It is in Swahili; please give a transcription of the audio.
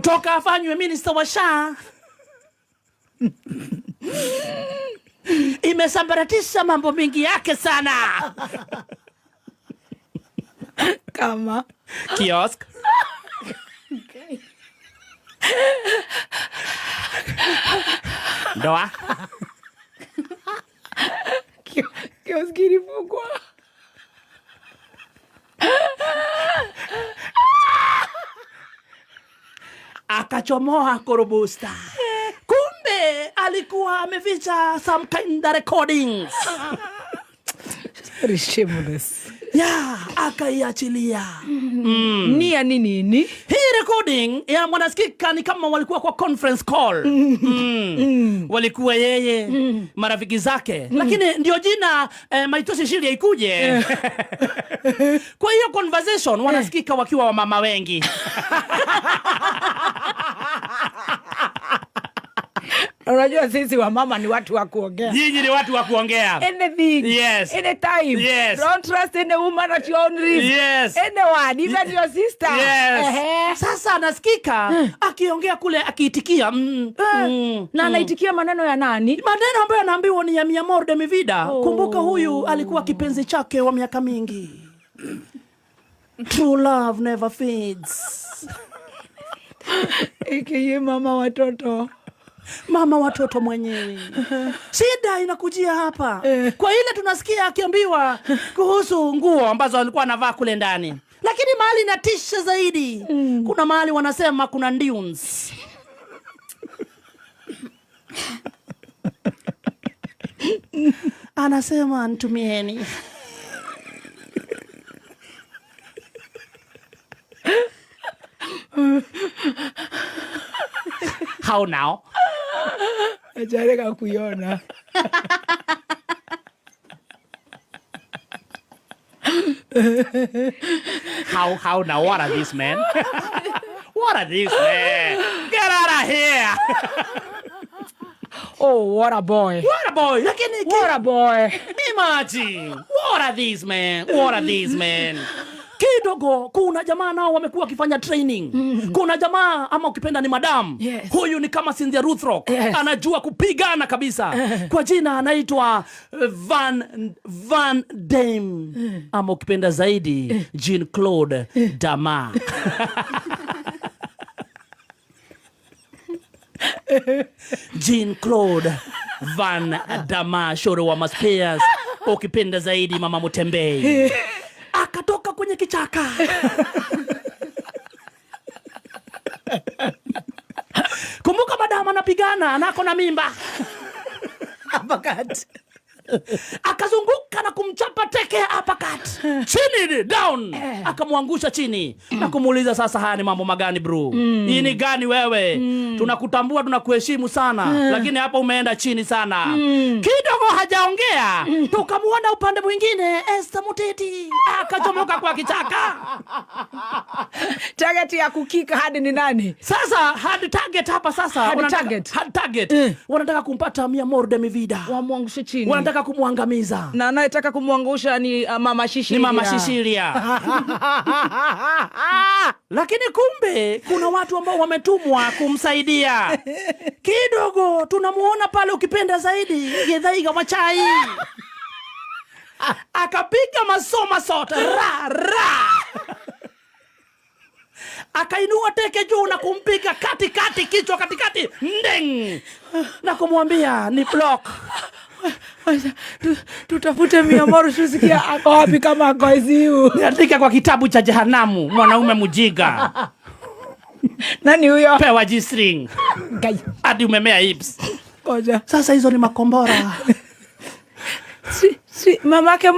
Kutoka afanywe minister wa SHA imesambaratisha mambo mingi yake sana. Kama? Kiosk. Okay. Ndoa. Kioski ilifungwa. Akachomoa korobusta. Kumbe alikuwa ameficha some kind of recordings. Very shameless. Yeah, akaiachilia. Ni ya nini ni? Hii recording ya mwanasikika ni kama walikuwa kwa conference call. Walikuwa yeye, marafiki zake. Lakini ndio jina Maitoshi Shiria ikuje. Kwa hiyo conversation wanasikika wakiwa wamama wengi. Unajua sisi wamama ni watu wa kuongea. Nyinyi ni watu wa kuongea. Anything. Anytime. Don't trust any woman at your own risk. Anyone, even your sister. Ehe. Sasa anasikika akiongea kule akiitikia. Na anaitikia maneno ya nani? Maneno ambayo anaambiwa ni ya Mi Amor de Mi Vida. Oh. Kumbuka huyu alikuwa kipenzi chake wa miaka mingi. True love never fades. AKA mama watoto. Mama watoto mwenyewe. Shida inakujia hapa. Kwa ile tunasikia akiambiwa kuhusu nguo ambazo alikuwa anavaa kule ndani. Lakini mahali inatisha zaidi. Kuna mahali wanasema kuna dunes. Anasema nitumieni. How now? Ajareka kuiona. How now? What are these men? What are these men? Get out of here! Oh, what a boy. What a boy. Lakini What a boy. Imagine. What are these men? What are these men? Kidogo kuna jamaa nao wamekuwa wakifanya training. Kuna jamaa ama ukipenda ni madam. Huyu ni kama Cynthia Rothrock. Anajua kupigana kabisa. Kwa jina anaitwa Van Damme. Ama ukipenda zaidi Jean Claude Dama. Jean Claude Van Damme, shoro wa Maspears, ukipenda zaidi Mama Mutembei. Akatoka kwenye kichaka. Kumbuka madam anapigana na ako na mimba. Uppercut. Akazunguka na kumchapa teke uppercut. Chini down. Akamwangusha chini na kumuuliza sasa haya ni mambo magani bro? Hii ni gani wewe? Tunakutambua, tunakuheshimu sana, lakini hapa umeenda chini sana. Kidogo hajaongea, tukamuona upande mwingine Esther Muteti akachomoka kwa kichaka. Target ya kukika hadi ni nani? Sasa hard target hapa sasa. Hard target. Hard target. Wanataka kumpata Mi Amor de Mi Vida. Wamwangushe chini. Wanataka kumwangamiza. Na anayetaka kumwangusha ni Mama Shishiria. Ni Mama Shishiria. Lakini kumbe kuna watu ambao wametumwa kumsaidia. Kidogo tunamuona pale ukipenda zaidi Githaiga wa chai. Akapiga masoma sote ra ra. Akainua teke juu na kumpiga katikati, kichwa katikati, ndeng, na kumwambia ni block. Tutafute Mi Amor tusikie ako wapi kama ako ICU. Niandike kwa kitabu cha jehanamu, mwanaume mjinga. Nani huyo? Pewa G-string. Gai. Hadi umemea hips. Ngoja. Sasa hizo ni makombora. Si, si, mamake